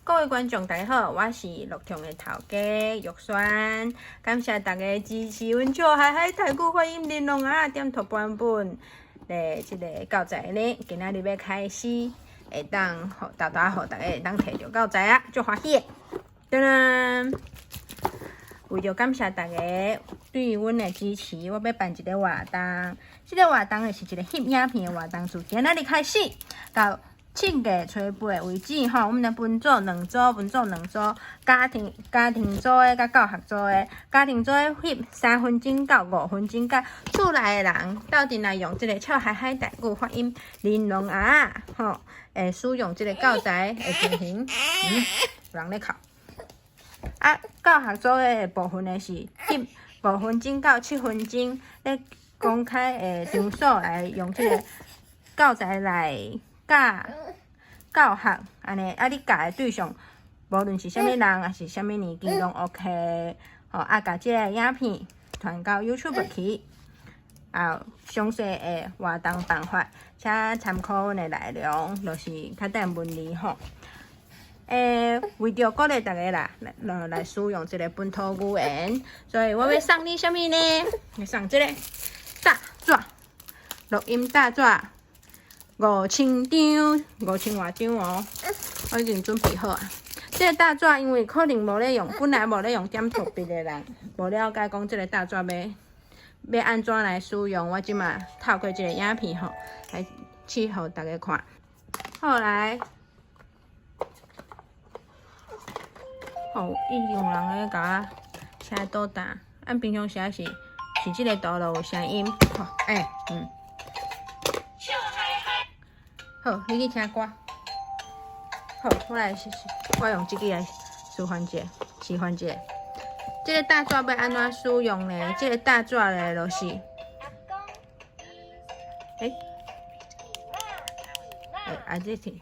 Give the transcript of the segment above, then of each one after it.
各位觀眾大家好，我是樂長的頭家玉萱，感謝大家支持阮笑嗨嗨台語發音玲瓏啊，點圖版本的這个教材呢，今仔日欲開始會當予沓沓予大家會當提著教材啊，足歡喜的。噔噔，為著感謝大家對阮的支持，我欲辦一个活動。這个活動是一个翕影片的活動，自今仔日開始到7月初8為止吼，阮們分做兩組，分做兩組，家庭組的佮教學組的。家庭組的翕3分鐘到5分鐘，佮厝內的人鬥陣來用這个笑嗨嗨台語發音玲瓏啊，吼，會使用這个教材的情形，有人咧哭。啊，教學組的部分呢是翕5分鐘到7分鐘，咧公開的場所來用這个教材來教教學，按呢，啊，你教的對象，無論是啥物人，抑是啥物年紀，攏 OK。吼，啊，共這个影片傳到 YouTube 去，啊，詳細的活動辦法，請參考阮的內容，就是較等文字吼。為著鼓勵大家啦，來使用這个本土語言，所以我欲送你啥物呢？欲送這个大紙錄音大紙5000張，5000外張哦，我已經準備好啊。這个大紙因為可能無咧用，本來無咧用點塗筆的人，無了解講這个大紙欲按怎來使用。我這馬透過這个影片吼，來試予大家看。好來。哦，已經有人咧共我寫倒答，按平常時是這个圖就有聲音，吼，欸，好，你去聽歌。好，我來試試，我用這支來示範一下，示範一下。這个大紙欲按怎使用呢？這个大紙咧，就是，欸，欸，啊，這是。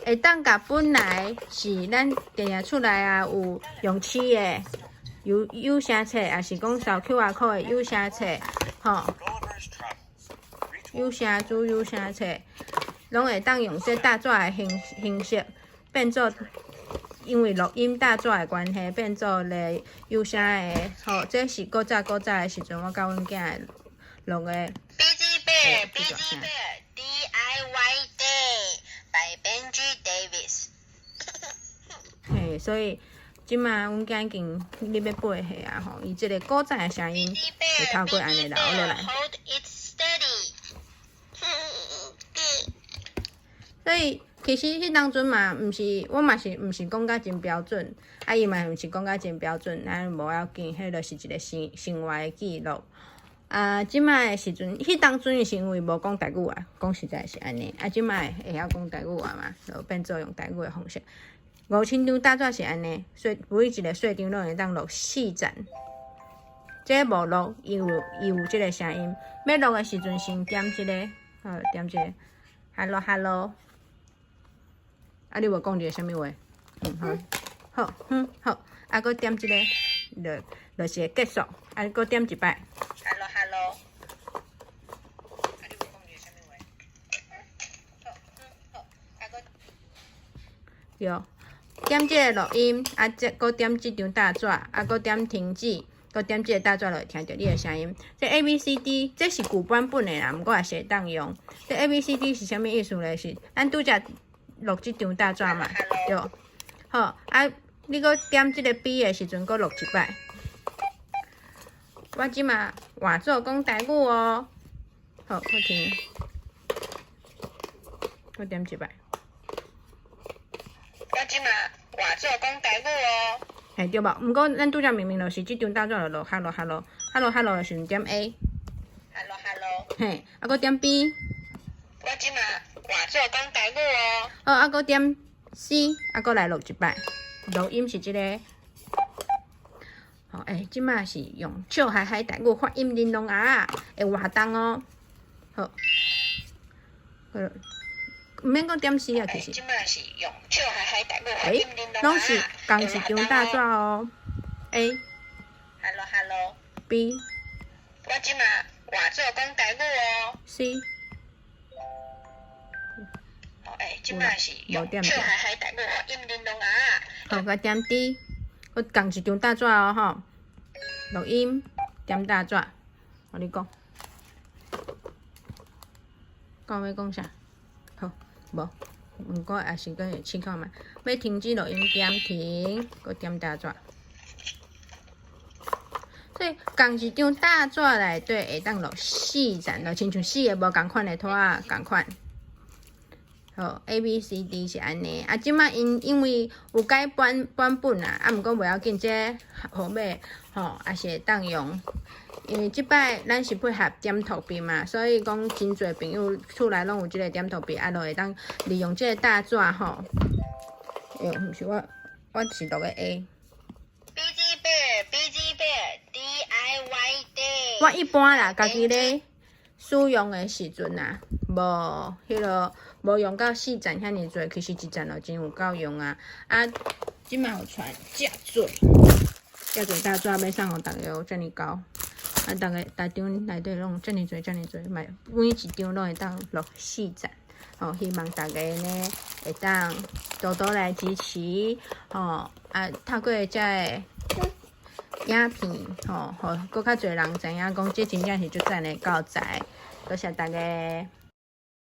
會當共本來是咱定定厝內啊有用試的有聲冊，抑是講掃 QR code 的有聲冊，吼，有聲主有聲冊，攏會當用這大紙的形式變做，因為錄音大紙的關係，變做咧有聲的，吼，這是古早古早的時陣，我佮阮囝錄的。 Busy Bear, Busy Bear, DIY Day by Benji Davis。嘿，所以這馬阮囝已經入欲8歲啊吼，伊這个古早的聲音會透過按呢留落來。 Hold it steady。所以其實彼當陣嘛，毋是我嘛是毋是講甲真標準，啊伊嘛毋是講甲真標準，咱無要緊，彼就是一個生活的記錄。啊，這馬的時陣，彼當陣是因為無講台語啊，講實在是按呢。啊，這馬會曉講台語啊嘛，就變做用台語的方式。5000張大紙是按呢，細每一个細張攏會當錄四盞。這無錄，伊有這个聲音。欲錄的時陣，先點這个，好，點這个，Hello Hello。啊，你無講一个啥物話？嗯，好，好，嗯，好，啊，閣點這个，就是會結束，啊，閣點一擺。 Hello Hello。啊，你無講一个啥物話？好，嗯，好，啊，閣對，點這个錄音，啊，這閣點這張大紙，啊，閣點停止，閣點這个大紙就會聽著你的聲音。這 A B C D 這是舊版本的啦，毋過也是會當用。這 A B C D 是啥物意思咧？是咱拄才錄這張大紙嘛，對。好，啊，你閣點這个 B 的時陣，閣錄一擺。我這馬換做講台語哦。好，我聽。我點一擺。我這馬換做講台語哦。嘿，對無？毋過咱拄才明明就是這張大紙就錄 hello hello hello hello 的時陣點 A。 Hello Hello。嘿，啊，閣點 B。我這馬換做講台語哦。好，啊，閣點 C，啊，閣來錄一擺。錄音是這个。好，欸，這馬是用笑嗨嗨台語發音玲瓏啊的活動哦。好，好，毋免講點 C 啊，其實。這馬是用笑嗨嗨台語發音玲瓏攏是仝一張大紙哦。A。 Hello Hello。 B。我這馬換做講台語哦。 C。好，欸，久啦，無點著。好，閣點 D，閣仝一張大紙哦吼。錄音點大紙，我你講，講欲講啥？好，無，毋過也是閣會試看覓。欲停止錄音點停，閣點大紙。所以仝一張大紙內底會當錄四層，就親像四个無仝款的拖仔仝款。好，A、B、C、D 是按呢。啊，這擺𪜶因為有改版版本啊，啊，毋過袂要緊，這號碼吼也是會當用。因為這擺咱是配合點圖筆嘛，所以講真濟朋友厝內攏有這個點圖筆，啊，就會當利用這個大紙吼。哎喲，毋是我，我是錄個 A。 Busy Bear Busy Bear DIY Day。我一般啦，家己咧使用的時陣啊，無彼個無用到四層遐爾濟，其實一層就真有夠用啊。啊，這擺有傳遮濟，遮濟大紙欲送予逐家，遮爾厚。啊，逐个逐張內底攏遮爾濟，遮爾濟，嘛每一張攏會當錄四層。吼，希望大家呢會當多多來支持，吼啊，透過這个影片，吼，予閣較濟人知影講，這真正是足讚的教材。多謝大家。